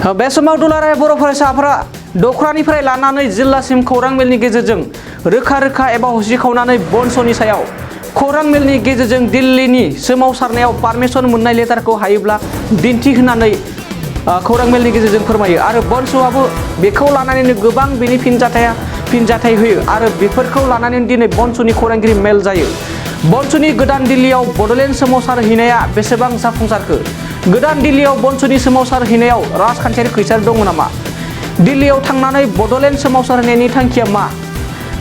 बे समाव दुलाराय बर' फरायसाफोरा दखरानिफ्राय लानानै जिल्लासिम खौरां मेलनि गेजेरजों रोखा रोखा एबा हसिखावनानै बनस'नि सायाव खौरां मेलनि गेजेरजों दिल्लीनि सोमावसारनायाव पारमिसन मोननाय लेटारखौ हायोब्ला दिन्थि होनानै खौरां मेलनि गेजेरजों फोरमायो आरो बनसुआबो बेखौ लानानैनो गोबां बेनि फिनजाथाय होयो आरो बेफोरखौ लानानै दिनै बनसुनि खौरांगिरि मेल जायो। बनसुनि गोदान दिल्लीयाव बड'लेण्ड सोमावसारहैनाया बेसेबां जाफुंसारखो? गोदान दिल्लीयाव बनसुनि सोमावसारहैनायाव राजखान्थियारि खैसार दङ नामा? दिल्लीयाव थांनानै बड'लेण्ड सोमावसारहैनायनि थांखिया मा?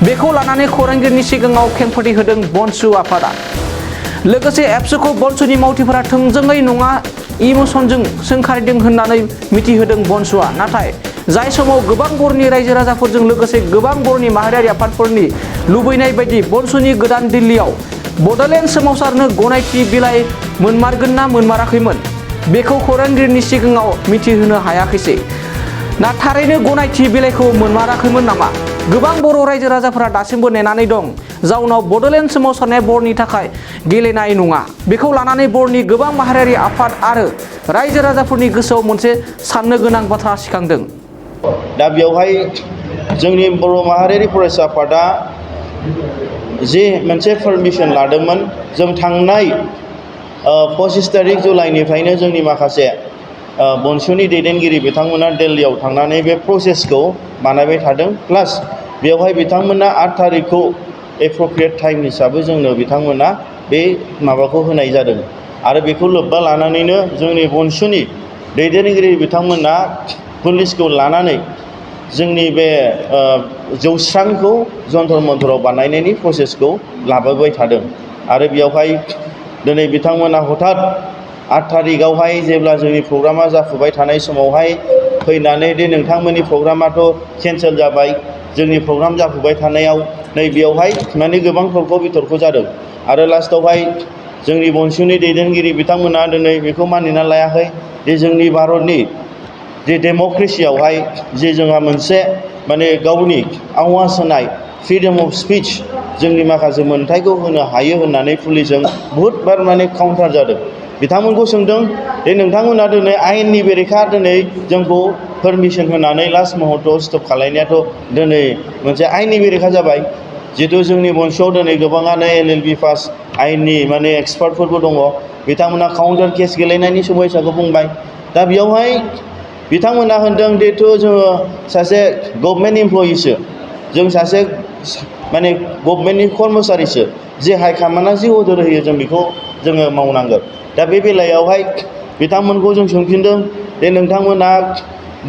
बेखौ लानानै खौरांगिरिनि सिगाङाव खेंफोरथि होदों बनसु आफादा। लोगोसे एबसुखौ बनसुनि मावथिफोरा थोंजोङै नङा इमोसनजों सोंखारिदों होननानै मिथिहोदों बनसुआ। नाथाय जाय समाव गोबां बर'नि रायजो राजाफोरजों लोगोसे गोबां बर'नि माहारियारि आफादफोरनि लुबैनाय बायदि बनसुनि गोदान दिल्लीयाव बड'लेण्ड सोमावसारनो गनायथि बिलाइ मोनमारगोन ना मोनमाराखैमोन बेखौ खौरांगिरिनि सिगाङाव मिथिहोनो हायाखैसै। थारैनो गनायथि बिलाइखौ मोनमाराखैमोन नामा? गोबां बर' रायजो राजाफोरा दासिमबो नेनानै दं। जाउनाव बड'लेण्ड सोमावसारनाया बर'नि थाखाय गेलेनाय नङा। बेखौ लानानै बर'नि गोबां माहारियारि आफाद आरो रायजो राजाफोरनि गोसोआव मोनसे साननो गोनां बाथ्रा सिखांदों। दा बेवहाय जोंनि बर' माहारियारि फरायसा आफादा जे मोनसे पारमिसन लादोंमोन, जों थांनाय 25 तारिख जुलाइनिफ्रायनो जोंनि माखासे बनसुनि दैदेनगिरि बिथांमोना दिल्लीयाव थांनानै बे प्रसेसखौ बानायबाय थादों। प्लास बेवहाय बिथांमोना 8 तारिखखौ एप्रप्रिएट टाइम हिसाबै जोंनो बिथांमोना बे माबाखौ होनाय जादों आरो बेखौ लोब्बा लानानैनो जोंनि बनसुनि दैदेनगिरि बिथांमोना पुलिसखौ लानानै जोंनि बे जौस्रांखौ जन्तर मन्तराव बानायनायनि प्रसेसखौ लाबोबाय थादों आरो बेयावहाय दिनै बिथांमोना हठात 8 तारिखआवहाय जेब्ला जोंनि प्रग्रामा जाफुबाय थानाय समावहाय फैनानै दे नोंथांमोननि प्रग्रामाथ' केन्सेल जाबाय, जोंनि प्रग्राम जाफुबाय थानायाव नै बेयावहाय माने गोबां तर्क बितर्क जादों आरो लास्टआवहाय जोंनि बनसुनि दैदेनगिरि बिथांमोना दिनै बेखौ मानिना लायाखै जे जोंनि भारतनि जे डेम'क्रेसियावहाय जे जोंहा मोनसे माने गावनि आवाज होनाय फ्रिडम अफ स्पिच जोंनि माखासे मोन्थायखौ होनो हायो होननानै पुलिसजों बहुतबार माने काउन्टार जादों। बिथांमोनखौ सोंदों जे नोंथांमोना दिनै आयेननि बेरेखा दिनै जोंखौ पारमिसन होनानै लास्ट महत्तआव स्टप खालायनायाथ' दिनै मोनसे आयेननि बेरेखा जाबाय। जिहेतु जोंनि बनसुआव दिनै गोबाङानो LLB पास आयेननि माने एक्सपार्टफोरबो दङ। बिथांमोना काउन्टार केस गेलेनायनि समयसाखौ बुंबाय। दा बेयावहाय बिथांमोना होनदों जिहेतु जोङो सासे गभर्नमेन्ट इमप्लयिसो, जों सासे माने गभर्नमेन्टनि कर्मचारिसो, जे हाइकमान्डआ जि अर्डार होयो जों बेखौ जोङो मावनांगोन। दा बे बेलायावहाय बिथांमोनखौ जों सोंफिनदों जे नोंथांमोना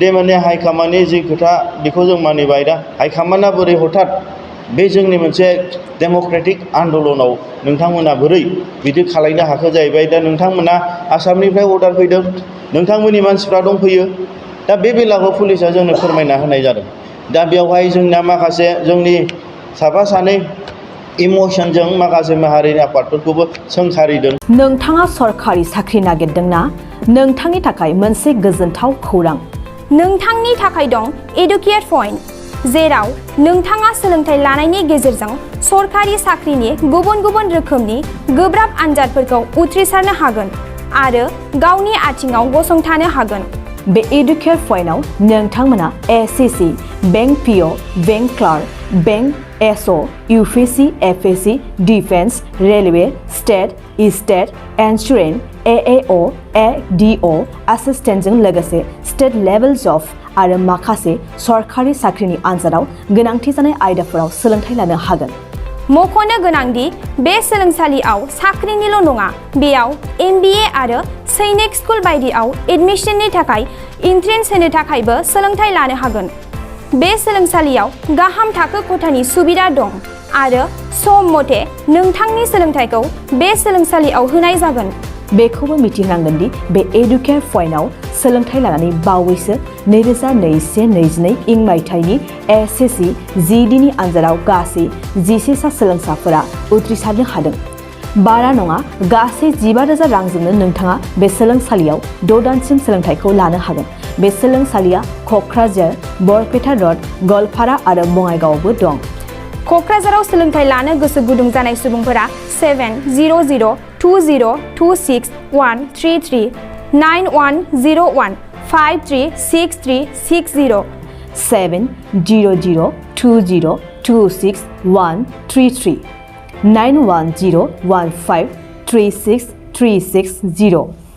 दे माने हाइकमान्डनि जि खोथा बेखौ जों मानिबाय, दा हाइकमान्डआ बोरै हठात बे जोंनि मोनसे डेम'क्रेटिक आन्दलनाव नोंथांमोना बोरै बिदि खालायनो हाखो जाहैबाय। दा नोंथांमोना आसामनिफ्राय अर्डार फैदों, नोंथांमोननि मानसिफ्रा दंफैयो। दा बे बेलाखौ पुलिसा जोंनो फोरमायना होनाय जादों। दा बेवहाय जोंना माखासे जोंनि साफा सानै इमोसनजों माखासे माहारियारि आफादफोरखौबो सोंखारिदों। नोंथाङा सरखारि साख्रि नागिरदोंना? नोंथांनि थाखाय मोनसे गोजोनथाव खौरां। नोंथांनि थाखाय दं एडुकेट पइन्ट, जेराव नोंथाङा सोलोंथाइ लानायनि गेजेरजों सरखारि साख्रिनि गुबुन गुबुन रोखोमनि गोब्राब आनजादफोरखौ उथ्रिसारनो हागोन आरो गावनि आथिङाव गसंथानो हागोन। बे एडुकेट पइन्टआव नोंथांमोना SSC, bank PO, bank clerk, bank SO, UPSC, FSC, defence, railway, state insurance, AAO, ADO एसिस्टेन्टजों लोगोसे स्टेट लेभेल जब आरो माखासे सरखारि साख्रिनि आनजादाव गोनांथि जानाय आयदाफोराव सोलोंथाइ लानो हागोन। मख'नो गोनांदि बे सोलोंसालियाव साख्रिनिल' नङा, बेयाव MBA आरो सैनिक स्कुल बायदियाव एडमिशननि थाखाय एन्ट्रेन्स होनो थाखायबो सोलोंथाइ लानो हागोन। बे सोलोंसालियाव गाहाम थाखो खथानि सुबिदा दं आरो सम मथे नोंथांनि सोलोंथाइखौ बे सोलोंसालियाव होनाय जागोन। बेखौबो मिथिनांगोन दि बे एडुकेट पइन्टआव सोलोंथाइ लानानै बावैसो 2021-22 इं मायथाइनि एसएससि GDनि आनजादाव गासै 11 सा सोलोंसाफोरा उथ्रिसारनो हादों। बारा नङा, गासै 15,000 रांजोंनो नोंथाङा बे सोलोंसालियाव 6 दानसिम सोलोंथाइखौ लानो हागोन। बे सोलोंसालिया क'क्राझार, बरपेटा रड, गवालपारा आरो बङाइगावआवबो दं। क'क्राझाराव सोलोंथाइ लानो गोसो गुदुं जानाय सुबुंफोरा 70020261339 9101 536360 70020262133 91015363660